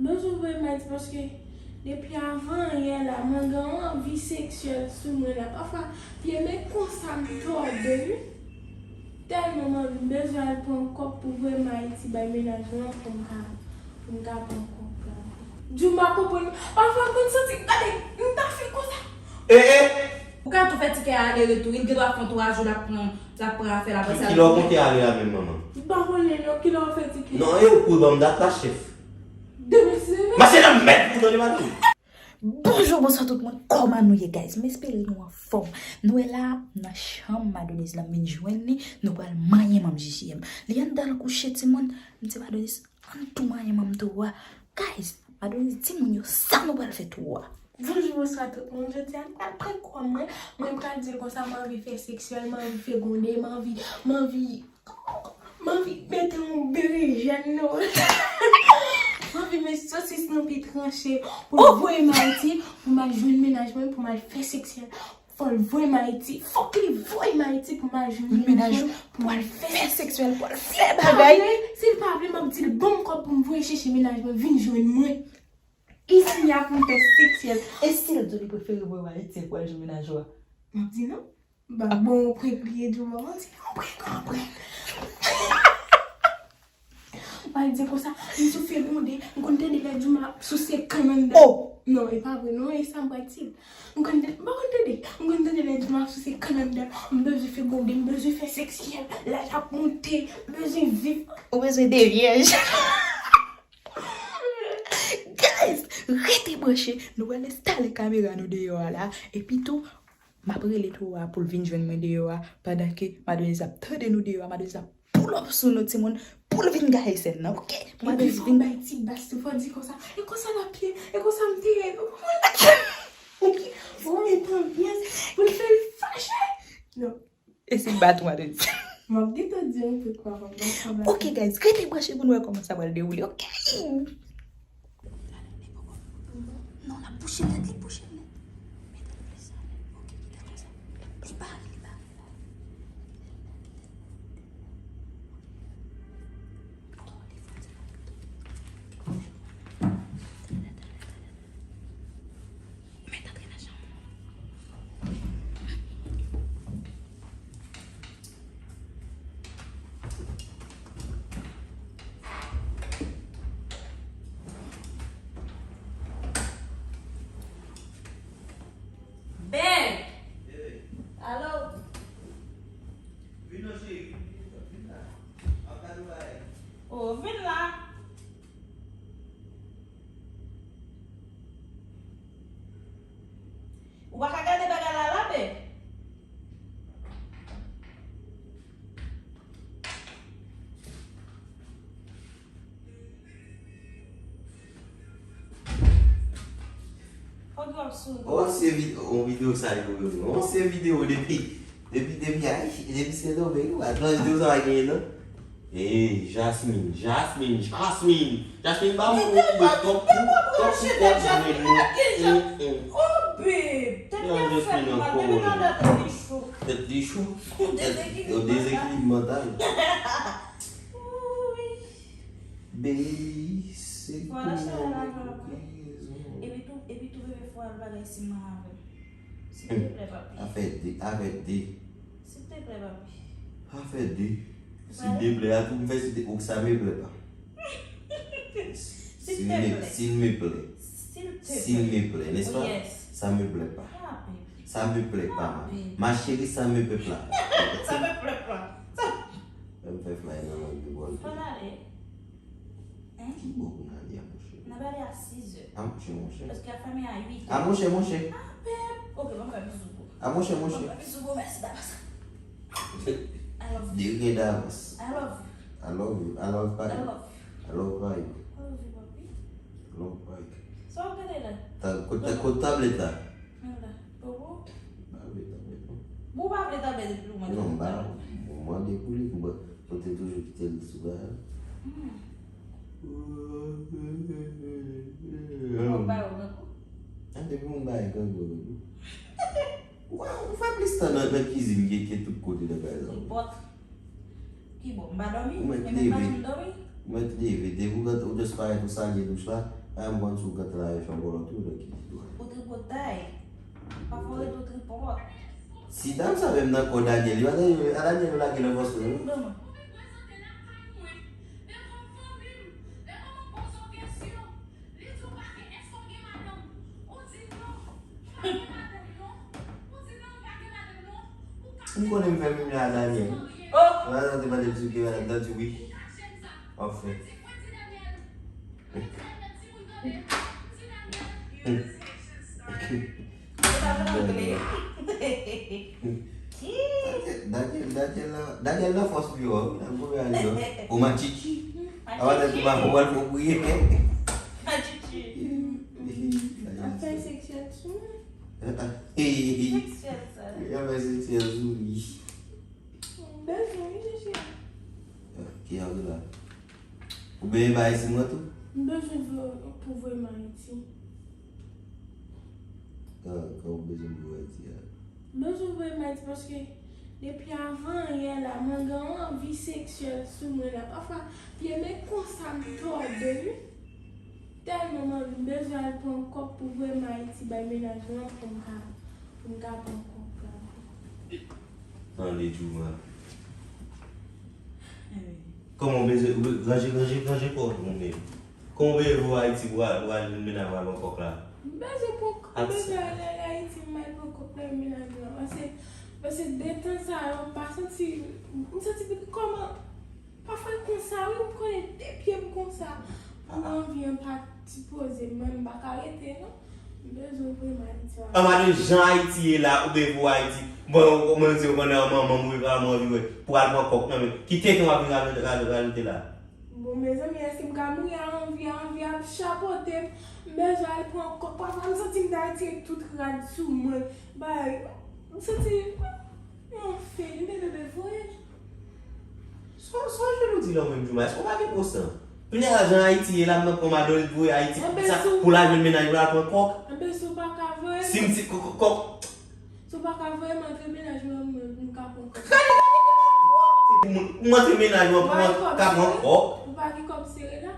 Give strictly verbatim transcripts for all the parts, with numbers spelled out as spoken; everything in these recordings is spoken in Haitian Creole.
M bezwen voye m Ayiti paske depi avan yè la, mwen gen yon anvi seksyèl sou mwen la. Pafwa, pye m konsa m tòde wi. Tèlman m anvi, m bezwen al pran kòb pou voye m Ayiti bay mennaj mwen pou m ka, pou m ka pran kòb la. Djouba konprann. Pafwa m konn santi, gade, m ta fè konsa. E, e! Ou ka tou fè tikè ale retou. Li gen dwa fè yon twa jou l ap pran, l ap pran afè l apre sa. Kilè w konte ale a menm, manman? M pa konnen non, kilè w fè tikè? Non, e ou pou ban m dat la, chèf. Demen se demen. Mache nan mèd pou tande madanm. Bonjou, bonswa tout moun. Kòman nou ye, guys? M espere nou anfòm. Nou wè la, nan chanm Madonise la, m vin jwenn li. Nou pral manyen manm J J M. Li anndan l kouche, timoun. M di Madonise, ann tou manyen manm towo a. Guys, Madonise di moun yo sa nou pral fè towo a. Bonjou, bonswa tout moun. Jodi a, nou pral prank kò mwen. Mwen pral di l konsa, m anvi fè seksyèl, m anvi fegonde, m anvi, m anvi M anvi mete yon berejèn nan. M anvi met sosis nan pi tranche pou l voye m Ayiti, pou m al jwenn mennaj mwen, pou m al fè seksyèl. Fò l voye m Ayiti. Fòk li voye m Ayiti pou m al jwenn mennaj mwen, pou m al fè seksyèl, pou al fè bagay. Si l pa vle, m ap di l ban m kòb pou m voye chèche mennaj mwen vin jwenn mwen. Isi a pou m fè seksyèl. E si l di w li prefere voye w Ayiti pou al jwenn mennaj ou a? M ap di non. M pa bon, yon prank li ye, Djouma, manti, yon prank, yon prank. M al di konsa, m sou fegonde, m konn tande lè Djouma ap souse kann anndan. Oh! Non, e pa vre, non, e sa m pral di. M konn tande, m pa konn tande, m konn tande lè Djouma ap souse kann anndan. M bezwen fegonde, m bezwen fè seksyèl, laj ap monte, m bezwen viv. Ou bezwen de vyèj. Guys, rete branche, nou pral enstale kamera nou deyò a la, epi tou, m ap rele towo a pou l vin jwenn mwen deyò a, pandan ke Madonise ap tande nou deyò a, Madonise ap pull up sou nou, timoun, pou l vin gaye sèn nan, oke? Pou Madonise vin bay ti bas tou, fò di konsa, e konsa l ap ye, e konsa m te ye, ou konprann? Pou met anbyans, pou l fè l fache. Non. E si l bat ou, Madonise? M ap gentan di yon pèk avan m bat ou. Oke, guys, rete branche pou n wè kòman sa pral dewoule, oke? Non, l ap bouche nèt, li bouche nèt. Mete sa, oke, kite konsa. Li bare, li bare. Mèt antre nan chanm. Babe! Alo? Vin non, cheri, vin, vin la. M ap gade yon bagay. Oh, vin la. Ou pa ka gade bagay la la, babe? Fòk w ap souri. Oh, se vi-, yon videyo sa yo, yo, yo. Oh, se videyo depi, depi, depi Ayiti, depi Sendomeng, wi. Atlantis de sa genyen, non? Hey, Jasmine, Jasmine, Jasmine. Jasmine, ba m yon kout top pou, top pou kòb jwenn mwen. Oh, babe, tèt mwen fè mal, depi talè tèt li cho. Tèt li cho? Yon dezekilib mantal. Yon dezekilib mantal. Babe, se pou rezon. Epi tou, epi tou, bebe, fò al bagay si mwen avè m. Silteplè, papi. Afè de, afè de. Silteplè, papi. Afè de. Silteplè, a tou m fè silteplè, ou sa me plè pa. Silteplè. S'il me plaît. Silteplè. S'il me plaît, n'est-ce pas? Oh, yes. Ça me plaît pas. Ah, baby. Ça me plaît pas, ma, ma chérie, ça me plaît pas. Ça me plaît pas. Fè m fè fly nan lang yo, bòl. Fò n ale. Hein? Ki bò pou n ale a, monchè? N ap ale a sis zè. A, monchè, monchè. Paske ap fèmen a uit è. A, monchè, monchè. A, beb. Ok, ban m fè bizou pou ou. A, monchè, monchè. Ban m fè bizou pou ou, mèsi davans. I love you. De rien davans. I love you. I love you. I love pa you. I love you. I love pa you. I love you, papi. I love pa you. Sa w ap gade la? Ta-, kot ta-, kot tablèt la? Men la. Popo? M pa vle tablèt, non. Bon, ou pa vle tablèt epi ou mande. Non, m pa, m mande pou li, m pa, mwen te toujou kite l sou bagay la. Hmm. Ou pa wè grangou? A, depi moun bay grangou, grangou. Ou, ou fè plis tan nan, nan kizin ke, ke tout kote nan kay la. Nenpòt. Ki bò? M pa dòmi? Ou mèt leve. Ou mèt leve. Depi w rantre, ou just parèt, ou salye douch la, A, m konn sou gant la, yo fè bòlò tou, lè ki di dwa. Ou tripotay. Pafwa ou ret ou tripot. Si dam sa menm nan kò Daniel, yo, a Daniel, a Daniel yo lage nan fòs mwen, wi. Manman. M konnen m fè menm jan a Daniel. Oh! Mwen te mande m si w gen madanm, Daniel di wi. Anfen. Daniel, Daniel, Daniel nan, Daniel nan fòs li yo, wi, nan gwo ale yo. Ou machichi. Awa nan ti ba pou wal pou priye. Machichi. Ap fè seksyèl sou mwen. Seksyèl sa. Ap fè seksyèl sou li. M bezwen wi, chèche. Ki jan w la? Ou bezwen bay si mwen tou? M bezwen voye, pou voye m Ayiti. Kan, kan ou bezwen voye Ayiti a? M bezwen voye m Ayiti paske depi avan yè la, mwen gen yon anvi seksyèl sou mwen la. Pafwa, pye men konsa m tòde wi. Tèlman m anvi, m bezwen al pran kòb pou voye m Ayiti bay mennaj mwen an pou m ka, pou m ka pran kòb la. Tande Djouma. Kòman w bezwen ranje, ranje, ranje kò w menm? Kòman w bezwen voye Ayiti pou al, pou al jwenn mennaj ou al pran kòk la? M bezwen pran, m bezwen al, al Ayiti, m al pran kòk la, mennaj mwen. Paske, paske de tan sa yo, m pa santi, m santi kòman, pafwa l konsa, wi, m konnen de pye m konsa. Pou anvi an pa ti poze, men m pa ka rete, non. M bezwen voye m Ayiti. Anba de jan Ayiti ye la, ou bezwen voye Ayiti. Bon, ou konnen se ou konnen an manman mouri pa mwen anvi wè. Pou al pran kòk nan men. Ki tenten w ap vin radote, radote, radote la? Bon, mezanmi, èske m ka mouri a anvi, a anvi ap chapote m? M bezwen al pran kòk. Pafwa, m santi m ta retire tout rad sou mwen. Bay, m santi, anfen, men bebe, voye l. Sa, sa w jwenn ou di la w menm, Djouma? Èske w pa gen gwo san? Kounye a la, jan Ayiti ye la, m nan pran madanm li voye Ayiti pou sa, pou l al jwenn mennaj li, pou l al pran kòk. Enben, si w pa ka voye l. Si m ti kòk, kòk, kòk. Si w pa ka voye m antre mennaj mwen, mwen, m ka pran kòb. Gade, gade ki malpwòpte pou moun. Ou antre mennaj mwen pou mwen ka pran kòb. Ou pa gen kòb sere la?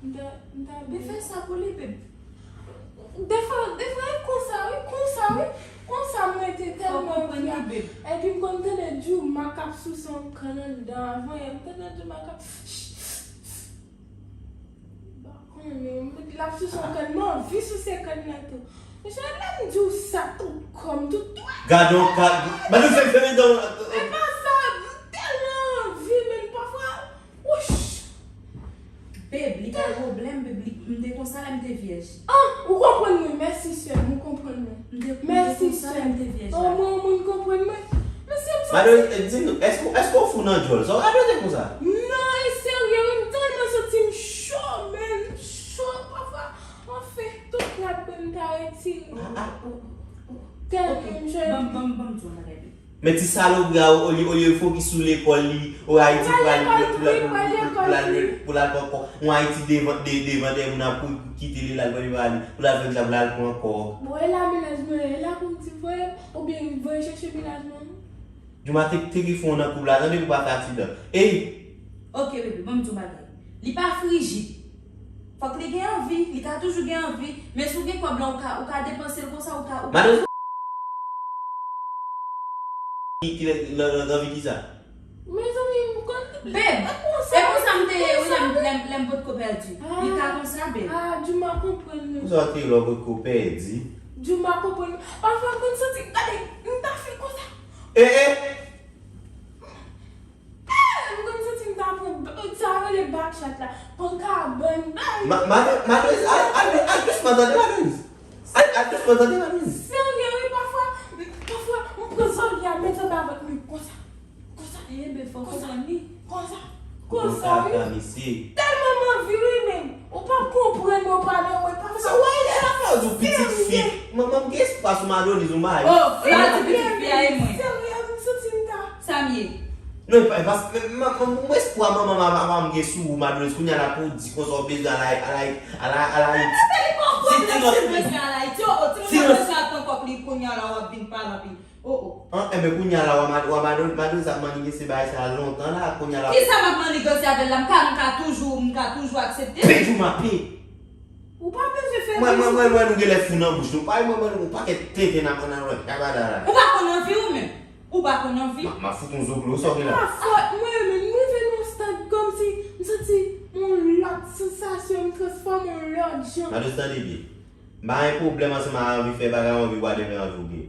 M ta, m ta byen fè sa pou li, beb. Defwa, defwa, e konsa, wi, konsa, wi. Konsa, mwen te tèlman anvi a. Epi m konn tande Djouma k ap souse yon kann anndan avan yè. M tande Djouma k ap M pa konnen, l ap souse yon kann, m anvi souse kann nan tou. Mesye, lè m di w sa, tout kò m, tout dwèt. Gade yon ka, madanm fè fèmen dan w. E pa sa, m tèlman anvi, men pafwa, wouch. Beb, li pa pwoblèm, beb, li, m te konsa lè m te vyèj. Ah, ou konprann mwen, mèsi sè m, ou konprann mwen. M te, m te konsa lè m te vyèj la. Omwen yon moun konprann mwen. Mesye, m santi. Madanm, di m, èske, èske w fou nan djòl sa? Ou radote konsa? Non, e serye, wi, m tèlman santi m cho, men m cho, pafwa, anfen, tout rad mwen m ta retire. Ah, ah, oh, oh, oh. Tèlman m cho. Ban m, ban m, ban m di w yon bagay, beb. Men ti salopri a, olye, olye fokis sou lekòl li, o Ayiti pou l al, pou l al, pou l al, pou l al pran kòk. Yon Ayiti devan, de, devan dèyè moun ap kouri pou kite li, l al pran li pa li, pou l al fè sa, pou l al pran kòk. Bon, e la mennaj mwen, e la pou m di voye m, oubyen voye chèche mennaj mwen. Djouma te, te gen fon nan koup la, tande pou pa fè aksidan. Ey! Ok, bebe, ban m di w bagay. Li pa frijid. Fòk li gen anvi, li ka toujou gen anvi, men si w gen kòb la, ou ka, ou ka depanse l konsa, ou ka, ou ka. Madanm, ki, ki nan, nan, nan anvi ki sa? Mezanmi, m konn. Beb, e konsa m te ye, wi, lè m, lè m, lè m potko pèdi. Li ka konsa, beb. Ah, Djouma konprann mwen. Konsa w te ye lè w potko pèdi? Djouma konprann mwen. Pafwa, m konn santi, gade, m ta fè konsa. Eh, eh! Eh, m konn santi m ta pran, sa rele back shot la. Pran kabann, bay. Ma, ma, Madoz, al, al, al dousman tande, Madoz. Al, al dousman tande, Madoz. Serye, wi, pafwa, pafwa, m pran zòrye a, met anba vant mwen, konsa. Konsa. Eh, ben, fò konsa. Konsa. Konsa, wi. Tèlman m anvi, wi, men. Ou p ap konprann mwen, ou pa nan mwen, pa. Sa w wè lè la fè w di w pitit fi. Manman m gen espwa sou Madoz ou mayi. Oh, fè w di pitit fi a e mwen. Serye, m santi m ta. Sa m ye. Non, e pa, e pa, men, men, men, mwen espwa manman m, manman m gen sou ou, Madoz, kounye a la pou w di konsa w bezwen al Ay-, al Ay-, al Ay-, al Ayiti. Ti, ti lòt. Ti bezwen al Ayiti, oh, oh, ti bezwen al pran kòk li, kounye a la w ap vin pale anpil. Oh, oh. An, enben, kounye a la, w a mad-, w a mad-, madanm sa ap maniganse bagay sa a lontan la, kounye a la. Kisa m ap maniganse avè l la? M ka, m ka toujou, m ka toujou aksepte. Pe Djouma, pe. Mwen, mwen, mwen, mwen, nou genlè fou nan bouch nou. Parèy mwen, mwen, nou pakèt tenten nan, nan, nan, kabadara. Ou pa konn anvi ou menm. Ou pa konn anvi. M ap, m ap fout yon zoglo, sa w gen la? Pa fòt mwen, men m rive nan yon stad kòmsi m santi yon lòt sansasyon, m transfòme yon lòt jan. Madoz, tande byen. M pa gen pwoblèm ansanm a anvi fè bagay, anvi whatever anvi w gen.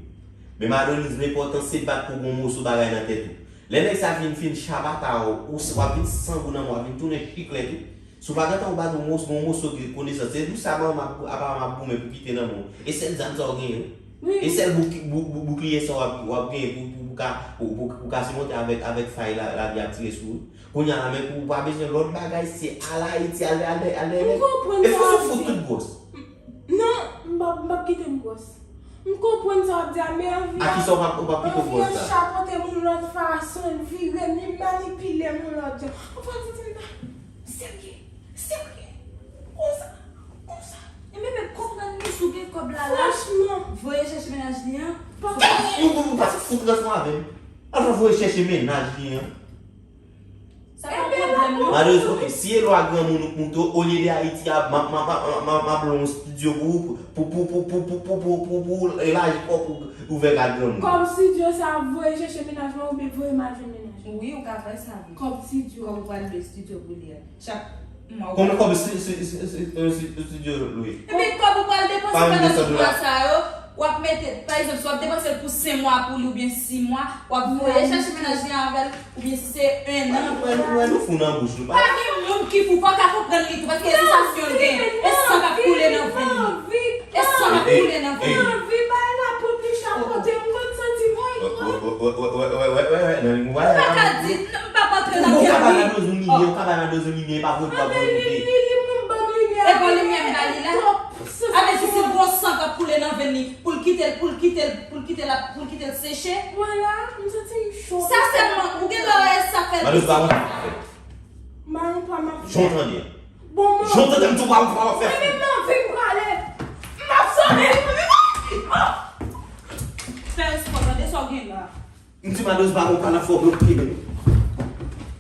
Men Madonise, lenpòtan se bat pou gon moso bagay nan tèt ou. Lè nèg sa vin fin chabata w, ou s- w ap vin sangou nan men w, w ap vin tounen chiklèt ou. Si w pa gentan ou bat yon moso, gon moso de konesans. Se pou sa manman ap, apa m ap goumen pou kite nan men w. E sèl zam sa w genyen wi. Wi. E sèl bouk- bou- bou- boukliye sa w ap, w ap genyen pou, pou, pou ka, pou, pou, pou ka simonte avèk, avèk fay la, lavi ap tire sou ou. Kounye a la, men pou ou pa bezwen lòt bagay, se al Ayiti, al, al, al, al, al. M konprann sa w ap di. E fò w fout tout gwòs. Non, m p ap, m p ap kite m gwòs. M konprann sa w ap di a, men anvi a. A kisa w p ap, w p ap kite w gwòs la? Anvi an chapote m yon lòt fason, l vire m, li manipile m yon lòt jan. Anfen, titi m ta serye, serye. Konsa, konsa. Ebyen, men konprann li si w gen kòb la la. Franchman. Voye chèche mennaj li an. Ou, ou, ou pa fout ranse avè m. Al voye chèche mennaj li an. Sa pa pwoblèm, non. Madoz, ok, si e lwa granmoun ou k moute w, olye de Ayiti a, m ap, m ap, m ap, m ap, m ap lwe yon estidyo pou ou, pou, pou, pou elaji kò w pou ouvè kad granmoun. Kòb estidyo sa ap voye chèche mennaj mwen oubyen voye m al jwenn mennaj mwen? Wi, ou ka fè sa, wi. Kòb estidyo. Kòb ou pral lwe estidyo pou li a. Chak mwa ou. Konbyen kòb si, si, si, si, si, si, estidyo lwe? Ebyen, kòb ou pral depanse pandan tout mwa sa yo, w ap mete, pa egzanp, si w ap depanse l pou senk mwa pou li oubyen sis mwa, w ap voye chèche mennaj li avè l, oubyen si se en an. Wè, wè, wè, nou fou nan bouch nou. Pa gen moun ki fou, fò w ka konprann li tou, paske e sansasyon l genyen, e san k ap koule nan venn li. E san k ap koule nan venn li. Anvi bay la pou li chapote, m konn santi m, ay, mwen. Wè, wè, wè, wè, wè, wè, wè, nan limyè. Ou pa ka di, m p ap antre nan kè li. Ou ka bay Madoz yon limyè, ou ka bay Madoz yon limyè, e pa vre, ou pa vre. Li, li, li, li, m ban limyè. E bon limyè m ba li la. Sa vle di si gon san k ap koule nan venn li, pou l kite l, pou l kite l, pou l kite l ap, pou l kite l seche. Vwala, m santi m cho. Sa sèlman, ou gen lè wè sa fè l. Madoz pa konn sa fè. Mayon pa m ap fè. Jan w tande. Bon, mwen. Jan w tande m di w pa, pa fè. Mwen menm nan vi m prale. M ap sove, mwen menm. Oh! Fè espò, tande sa w gen la. M di Madoz pa konprann afè w bloke men.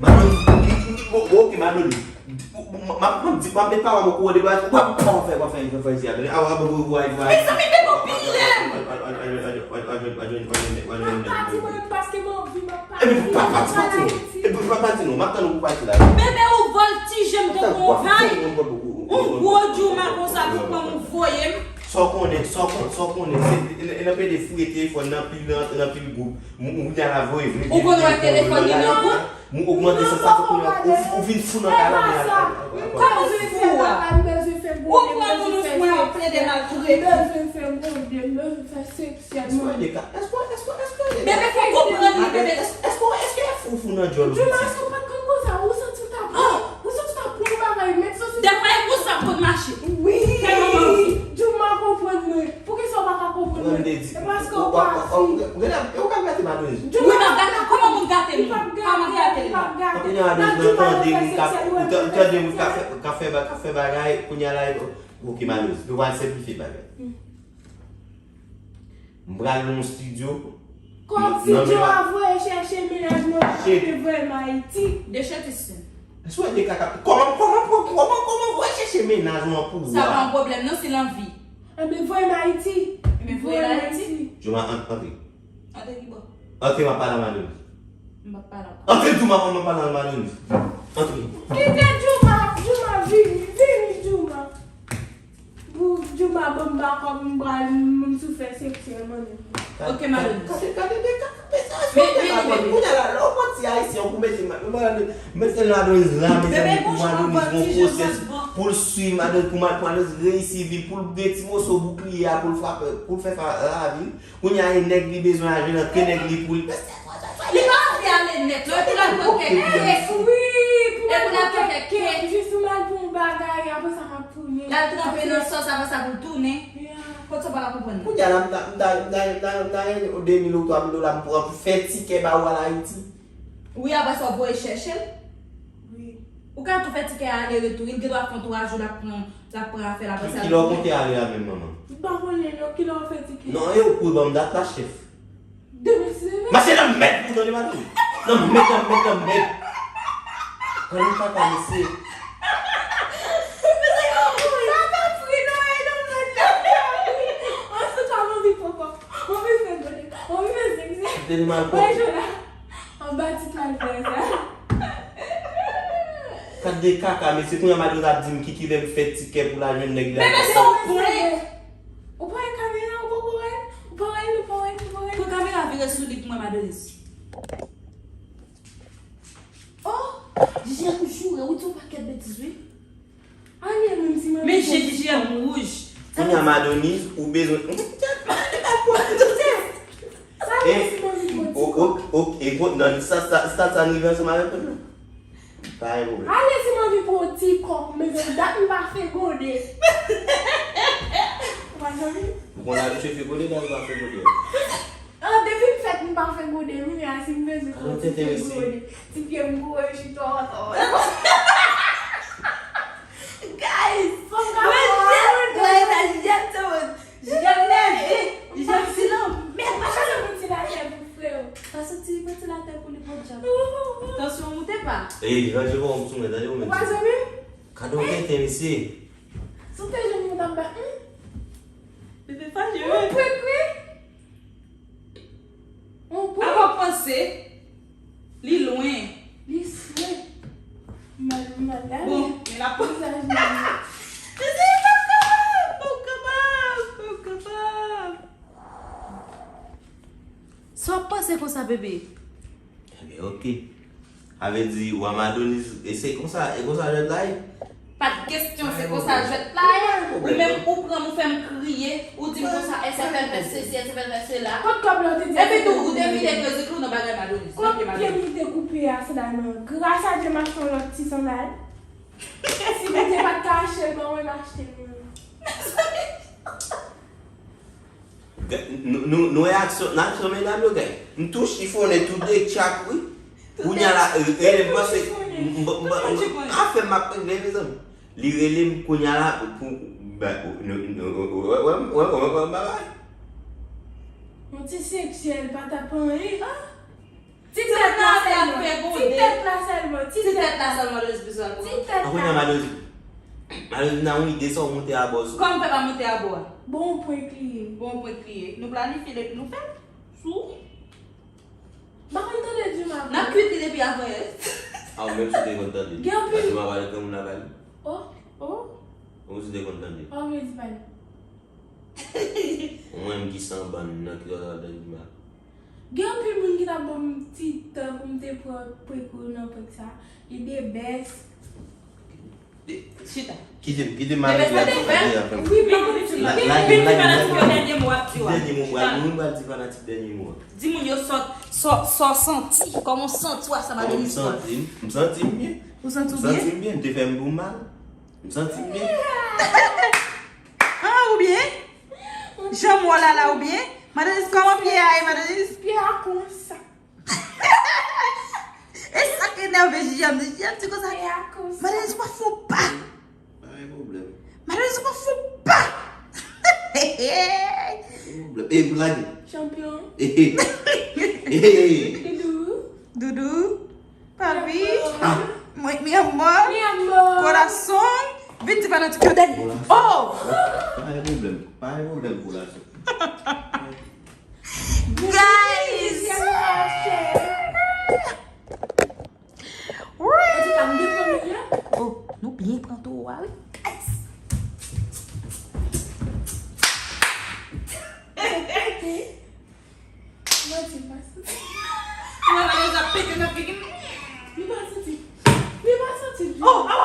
Madoz, m, m, m, m, ok, Madoz. M, m, m ap, m ap di, m ap met pawòl mwen kou w debra, w ap, w ap fè, w ap fè, w ap fè isi a. A, w ap, w ap, w ap, w ap. Mezanmi, bebe w pile m. Pati mwen paske m anvi, m ap pati. Epi pa pati, pati non. Epi pa pati non. M ap tann ou pou pati la. Bebe ou vòltije m tankou yon vay. Yon gwo djouma konsa pou pran m ou voye m. Sa w konnen, sa w kon-, sa w konnen, se, e, e nan pede fouye telefòn nan pil, nan, nan pil gwoup. M, m, kounye a la voye vre. Ou konn wè telefòn li nan gwoup? M ogmante sansasyon kounye a, ou, ou vin fou nan kay la kounye a. Kòman fou a? Ou pran moun ou mwen ap plede maltrete. Èske w ede ka? Èske, èske, èske w ede ka? Bebe, fò konprann li, bebe. Èske, èske, èske fou, fou nan djòl ou piti? Djoumas, ou pa t konn konsa, ou santi w t ap pran, ou santi w t ap pran yon bagay, met sa sou. Dèfwa e konsa pou l mache. Wi. Tèlman w anvi. Djouma konprann mwen. Poukisa w pa ka konprann mwen? E paske w pa fi. Ou ka gate Madoz. Wi, m ap gate. Kòman moun gate moun? Kòman gate l? Kounye a Madoz nan tande moun k ap, ou tande moun k ap fè, k ap fè ba-, k ap fè bagay, kounye a la, ok, Madoz, nou pral senplifye bagay. M pral nan yon estidyo. Kòm estidyo a voye chèche mennaj mwen, ou te voye m Ayiti. De chèche sen. Èske w ede kaka? Kòman, kòman, kòman, kòman, kòman voye chèche mennaj mwen pou ou a? Sa pa yon pwoblèm, non, si l anvi. Enben, voye m Ayiti. Enben, voye l Ayiti. Djouma, an-, antre. Antre ki bò? Antre, m ap pale a Madoz. M p ap pale ankò. Antre, Djouma, m ap pale a Madoz. Antre. Kite Djouma, Djouma, vini, vini, Djouma. Pou Djouma ban m bakòp, m pral, m, m sou fè seksyon mwen menm. Ok, Madoz. Gade, gade, gade, gade, gade, gade, kounye a la, lè w pran ti ayisyen, ou pou mete, mete Madoz la, mezanmi, pou Madoz gon pwosès, pou l swiv Madoz, pou Ma-, pou Madoz reyisi vi l, pou l gen ti moso boukliye a, pou l frape, pou l fè fa-, lavi l. Kounye a, e nèg li bezwen al jwenn antre nèg li pou li. Li pa anvi ale nèt, non, e pou l al pran kèk kèk. Wi, pou l al pran kèk kèk. Jis pou l al pran yon bagay, apre sa, m ap tounen. L al tranpe nan sòs, apre sa, pou l tounen. Kot sa w pa ka konprann nan? Kounye a la, m ta, m ta, m ta, m ta, m ta renmen de mil ou twa mil dola m pran pou fè tikè ba ou al Ayiti. Wi, apre sa, w voye chèche l. Wi. Ou ka tou fè tikè ale retou. Li gendwa fè yon twa jou l ap pran, l ap pran afè l, apre sa. Kilè w konte ale a menm, manman? M pa konnen non, kilè w fè tikè? Non, e ou pou ban m dat la, chèf. Demen se demen. Mache nan mèd pou tande madanm. Nan mèd, nan mèd, nan mèd. Tande kaka, mesye. Papa fri non, e non, non, Tèlman l pwòp. Wè, Jona. Anba ti mal fè sa. Gad de kaka, mesye, kounye a madanm ap di m ki, ki lè m fè tikè pou l al jwenn nèg la. Bebe, se yon prank. Ou pran kamera, ou poko wè l? Ou pa wè l, ou pa wè l, ou pa wè l? Pran kamera, vire sou li pou mwen, Madonis. Oh, Jiji ap joure, ou di yon pakèt betiz, wi. Ariel menm si manmi. Men je Jiji ap wouj. Kounye a Madonis, ou bezwen. Sa vle si manmi pran ti kòb. Ok, ok, e bon, nan sa, sa, sa, sa rive ansanm avèk mwen. Pa gen pwoblèm. Ale si manmi pran ti kòb, mezanmi, dat m pa fè gode. Ou pa janm. Ou konn abitye fè gode, dat ou pa fè gode. Ah, depi m fèt, m pa fè gode, wi, a si m bezwen fè ti fè gode. Ti pye m kouri chita, guys, fò m ka fè. Jijèn, Jijèn, se mwen. Jijèn leve, Jijèn silans. Mèd, pa chache moun ti latè pou frè w. Pa soti, pa ti latè pou li, podyab. Tansyon moute pa. Ey, ranje bon sou mwen, tande ou menm. Ou pa zanmi m? Gade yon tenten, mesye. Si w te jwenn moun t ap bat, hmm? Bebe fache, wi. Ou kwè, kwè? Ou kwè? Apa w panse? Li lwen. Li swe. Mal, mal, gade. Bon, men la pou vizaj li. Mesye, pa kapab, pa kapab, pa kapab. Sa w ap panse konsa, bebe? Ebyen, ok. Sa vle di, wa Madonis, e se konsa, e konsa jwèt la ye? Pa t kesyon, se konsa jwèt la ye. Ou menm, ou pran m, ou fè m kriye, ou di m konsa, S F L fè sesi, S F L fè sela. Kot kòb la ou te di? Epi tou, ou te vide krezi klou nan bagay Madonis. Kot pye m te koupe a, sandal mwen? Gras a Dye, m achte yon lòt ti sandal. Si Bondye pa t ka achte l ban mwen, m achte l mwen. Ga-, nou, nou, nou reyaksyon, reyaksyon medam yo, gay. M tou chifonnen tou de tchak, wi. Kounye a la, rele m panse, m, m, m, afè m ap regle, mezanmi. Li rele m kounye a la pou, wè, wè, wè, bagay. Yon ti seksyèl, pa t ap anyen. Ti tèt la sèlman. Ti tèt la sèlman. Ti tèt la sèlman, Madonis bezwen al pran. Ti tèt la. Kounye a, Madonis, Madonis nan yon ide sa w monte abò sou. Kòman fè pa monte abò a? Bon prank li ye. Bon prank li ye. Nou planifye depi nou fè l. Sou. M pa konn tande Djuma. N ap kwit li depi avanyè. A, ou menm si w te konn tande. Gen anpil. Djuma pale granmoun lakay li. Oh, oh. Ou si w te konn tande. Ou vle di pa li. Ou menm ki san bann nan ki ta pral tande Djuma. Gen anpil moun ki t ap ban m ti tan pou m te pran prank ou nan prank sa. Li de bèz. Chita. Kite m, kite m ale. Wi, pa konn ti. Lage m, lage m, lage m. Ki dènye mo m pral, ki dènye mo m pral di fanatik, dènye mo a? Di moun yo sa, sa, sa w santi, kòman w santi w a sa Madonis pran? Kòman m santi m? M santi m byen. Ou santi w byen? M santi m byen, m te fè m pou mal. M santi m byen. Ah, ou byen? Jan m wè w la la, ou byen? Madonis, kòman pye a ye, Madonis? Pye a konsa. E sa k enève Jijèn, Jijèn di konsa. Pye a konsa. Madonis, ou pa fè w pa. Pa gen pwoblèm. Madonis, ou pa fè w pa. Pa gen pwoblèm. E, m lage. Chanpyon. Doudou. Doudou. Papi. Ah. Mi amor. Mi amor. Corazón. Vin ti fanatik yo dènye. Oh! Pa gen pwoblèm. Pa gen pwoblèm, corazón. Guys! Wi! Oh, nou byen pran towo a, wi. Guys! Manti, m pa santi. Mwen, Vanessa pete nan figi m. Li pa santi. Li pa santi. Oh, a